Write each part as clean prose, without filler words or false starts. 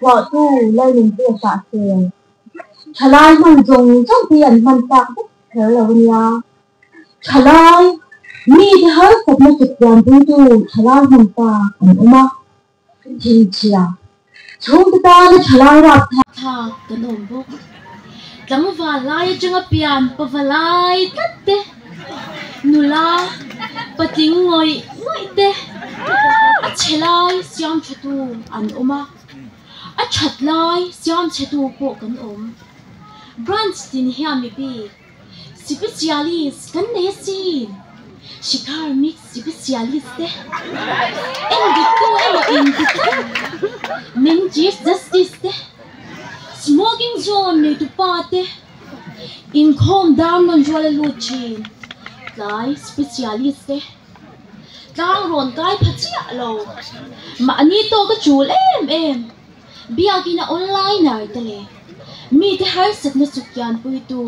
Phuahtu Lalnunpuia Hrahsel. Thalai hman zawng zawng hi an hman tlak vek kher lo a nia. Thalai, mite harsatna sutkianpuitu thalai hman tlak an awm a. Thinchhia, chhungte tana thalai rap thlak. Thlak kan awm bawk. Tlangval lai atanga pian pavalai tlat te, nula patling ngawih ngawih te, a chhe lai siam thatu an awm a, a that lai siam chhetu pawh kan awm. Branch tin hian mi bik Sipisialis kan nei asin. Shikhar mix sipisialis te. Eng dik tu emaw in ti tlat. Meng Chief Justice te. Smoking zone neitu pa te. Inkhawm dar nawn rual a lut thin. Tlai sipisialis te. Tlang rawn kai pha chiah lo. Mahni tawk a chul em em. Biakina onliner te leh mite harsatna chutkianpuitu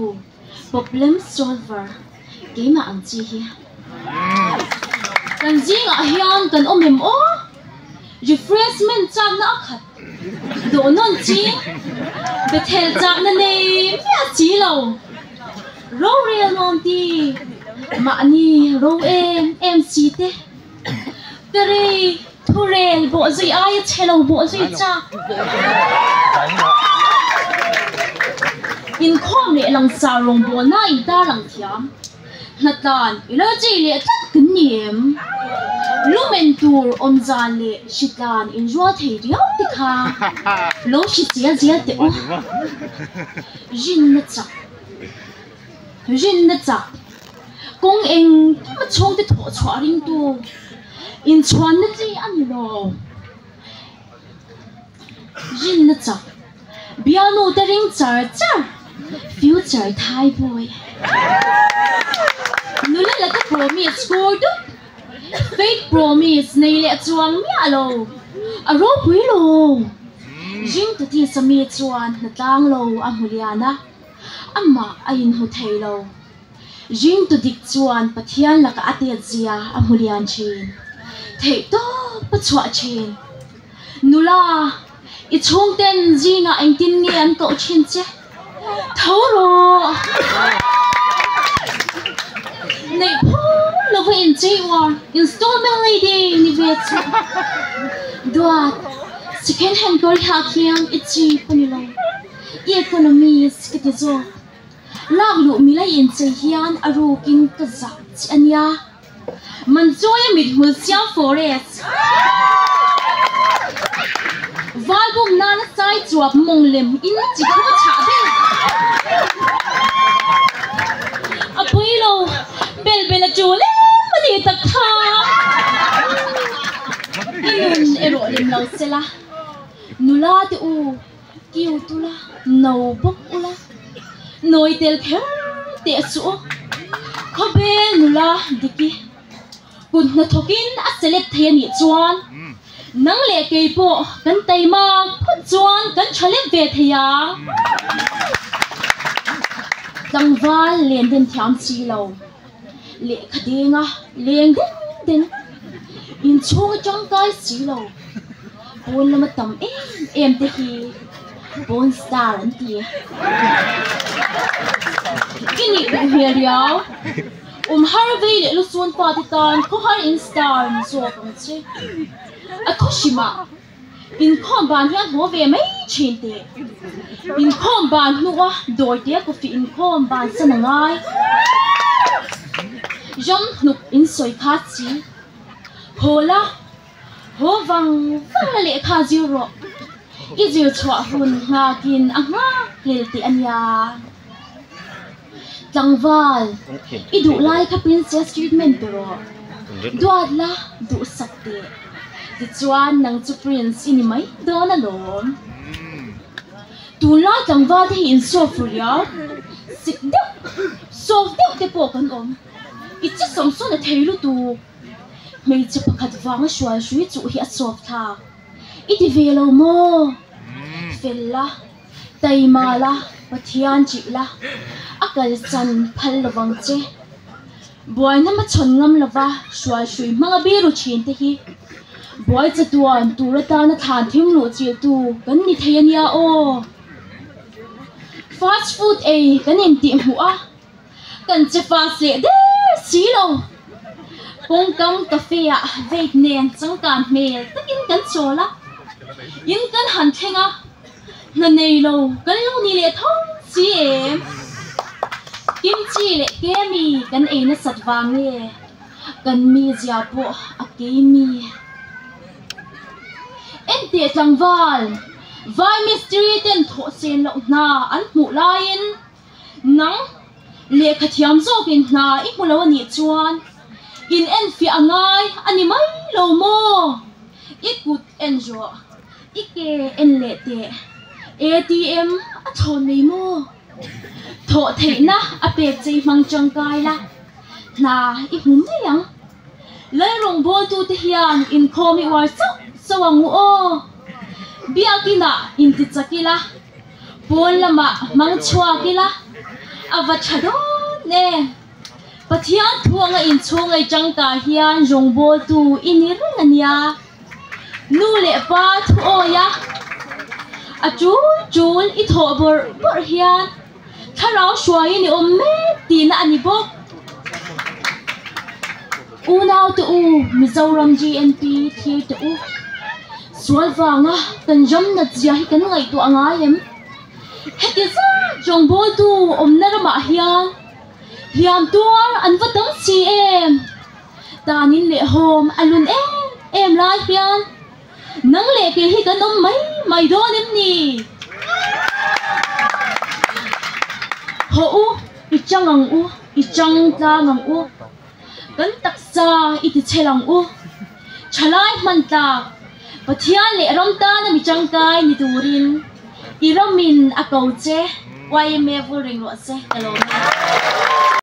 problem solver keimah ang chi hi kan zingah hian kan awm em aw? Refreshment chakna a khat dawh nawn chi, Bethel chakna nei miah si lo, rorel nuam ti, mahni ro em em si te, Karei! Thurel bawh zui aia chhe lo bawh zui chak. Inkhawm leh langsar rawngbawlna in tarlang thiam. Hnatlan energy leh tlat kan ni em? Lumen tur awmzan leh hritlan inrual thei riau te kha lo hri chial zial teh u. Rinna chak. Rinna chak. Kawng engkim a chhungte thawh chhuah ringtu inchhuanna chi a ni lo. Rinna chak, bialnu te ring char char, future thai boy. Nula laka promise kur dup, fake promise nei leh chuang miah lo, a ropui lo. Ringtu tisa mi chuan hnatlang lo a hmu lian a, amah a inhmu thei lo. Ringtu dik chuan Pathian laka a tet zia a hmu lian thin. Theih tawp a chhuah thin. Nula, i chhungten zingah engtin nge an koh thin che? Tho rawh! Neih phur lova inchei uar installment lady ni ve chu. Duat, second hand kawr hi ah khian i cheap a ni lo. I economist ka ti zawk. Lak luh mi lei inchei hian a rukin ka zak che a nia. Manchawia mithmul siam forest. Valbum nana sai chuap mawng lem in chi thu a chhah ber. A pui lo, bel bel a tul em a ni tak kha. I nun erawh lem lo sela, nula te u. Cute ula, no bawk ula, nawi tel kher teh suh u. Khawvel nula Diki kut hnathawkin a select thei a nih chuan nang leh kei pawh kan taima phawt chuan kan tha lek ve thei ang. Tlangval len den thiam si lo, lehkha denga leng den den, inchhung atang kai si lo. Pawn lama tam em em te hi pawn star an ti. I nih duh hmel riau. Um har vei leh lusun pa te tan khawhar in star ni zawk ang che. A thu hrimah inkhawm ban hian haw ve mai thin teh. Inkhawm ban hnua dawite coffee inkhawm ban san a ngai. Ram hnuk in sawi kha chi. Haw la. Haw vang vang la lehkha zir rawh. I zir chhuah hun nghakin a nghak hlel teh a nia. Tlangval, i duh lai kha princess treatment pe rawh. Duat la, duhsak teh. Tichuan nang chu prince i ni mai dawn alawm. Tunlai tlangval te hi insawf ru riau, sik deuh, soft deuh te pawh kan awm. I chi sawm sawn a thei lutuk. Hmeichhe pakhat vanga hruai hrui chuh hi a sawp thlak. I ti ve lo maw? Fel la, taima la, Pathian chih la, a kalsan phal lovang che. Buaina hmachhawn ngam lova hruai hrui hmanga biru thin te hi Buai chatuan tur atana thlan thim luh chilhtu kan ni thei a nia aw. Fast food ei kan intih hmuh a, kan che fast leh der si lo. Kawngkam cafe ah vape nen changkan hmel takin kan chawl a, in kan han thleng a, hna nei lo kan lo ni leh tho si em? Kimchi leh kemi kan ei nasat vang nge kan mizia pawh a keimi? Enteh tlangval, vai mistiri ten thawh sen loh hna an hmuh laiin nang lehkha thiam zawkin hna i hmu lo a nih chuan in enfiah a ngai a ni mai lo maw? I kut en rawh. I ke en leh teh. ATM a chhawn mai maw? Thawh theihna a pek chei hmang tangkai la, hna i hmu mai ang. Lalrawngbawltute hian inkhawm i uar chauh chauh ang u aw. Biakinah inti chak ila, pawn lamah hmang chhuak ila, a va tha dawn e. Pathian thuanga inchhung ei tangkai hian rawngbawltu i ni reng a nia. Nu leh pa thu awi a, a tul tul i thawh bawrh bawrh hian thlarau hruaiin i awm mek tihna a ni bawk. Unau te u, Mizoram GNP thlir teh u. Sual vanga kan ram nat zia hi kan ngaihtuah ngai em? Heti zat rawngbawltu awmna ramah hian hliam tuar an va tam si em? Tanin leh hawm a lun em em lai hian nang leh kei hi kan awm mai mai dawn em ni? Haw u, i chang ang u, i chang tlang ang u, kan taksa i ti chhel ang u, thalai hman tlak, Pathian leh ram tana mi tangkai ni turin i ramin a ko che, YMA vul reng rawh se ka lawm e.